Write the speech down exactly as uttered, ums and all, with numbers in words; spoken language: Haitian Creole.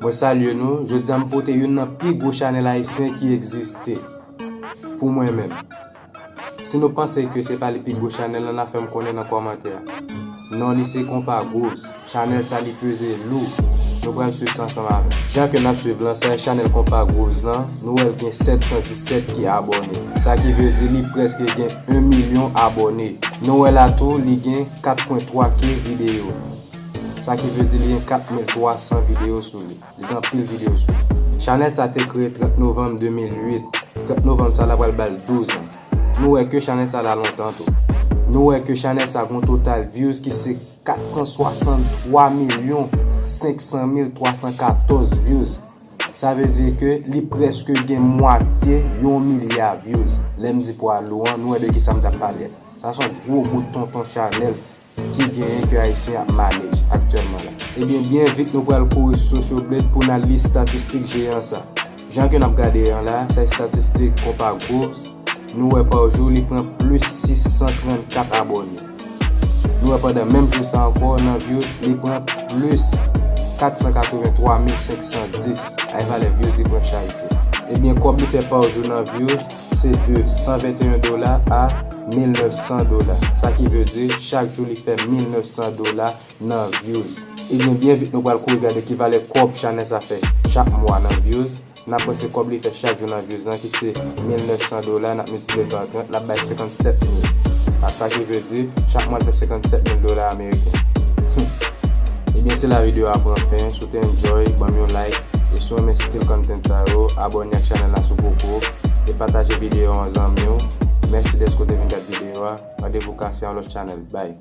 Mwen salye nou, jodi a m pote youn nan pi gwo chanèl ayisyen ki egziste. Pou mwen menm. Si nou panse ke se pa li pi gwo chanèl lan, n a fè m konnen nan kòmantè a. Non li se Konpa Grooves. Chanèl sa li peze lou. Nou pral swiv sa ansanm avè m. Jan ke n ap swiv lan, sa e chanèl Konpa Grooves lan. Nou wè l gen sèt san disèt ki abòne. Sa ki vle di li prèske gen yon milyon abòne. Nou wè la tou, li gen kat pwen twa K videyo. Sa ki vle di li gen kat mil twa san videyo sou li. Li gen anpil videyo sou li. Chanèl sa te kreye trant novanm de mil uit. Trant novanm sa la pral ba l douz an. Nou wè ke chanèl sa la lontan tou. Nou wè ke chanèl sa gon total views ki se kat san swasanntwa milyon senk san mil twa san katòz views. Sa vle di ke li prèske gen mwatye yon milya views. Lè m di pwa lou an, nou wè de kisa m t ap pale. Sa se yon gwo bout tonton chanèl ki genyen ke ayisyen ap manage aktyèlman la. Ebyen, byen vit nou pral kouri Social Blade pou n al li statistik jeyan sa. Jan ke n ap gade an la, sa estatistik Konpa Grooves, nou wè pa jou li pran plis sis san trannkat abòne. Nou wè pandan menm jou sa ankò, nan views, li pran plis kat san katrevenntwa mil senk san dis. Ay valè views li pran chak jou. Ebyen, kòb li fè pa jou nan views, se de san venteyen dola a mil nèf san dola. Sa ki vle di, chak jou li fè mil nèf san dola nan views. Ebyen, byen vit nou pral kouri gade ki valè kòb chanèl sa fè chak mwa nan views. N ap wè se kòb li fè chak jou nan views lan, ki se mil nèf san dola, n ap miltipliye pa trant, l ap bay senkannsèt mil. A sa ki vle di, chak mwa l fè senkannsèt mil dola ameriken. Ebyen, se la videyo a pran fen. Si w te enjoy, ban m yon like. E si w renmen stil content sa yo, abòne ak chanèl la si w poko. E pataje videyo an zanmi w. Mèsi dèske w te vin gade videyo a. Randevou kase yon lòt chanèl. Bye.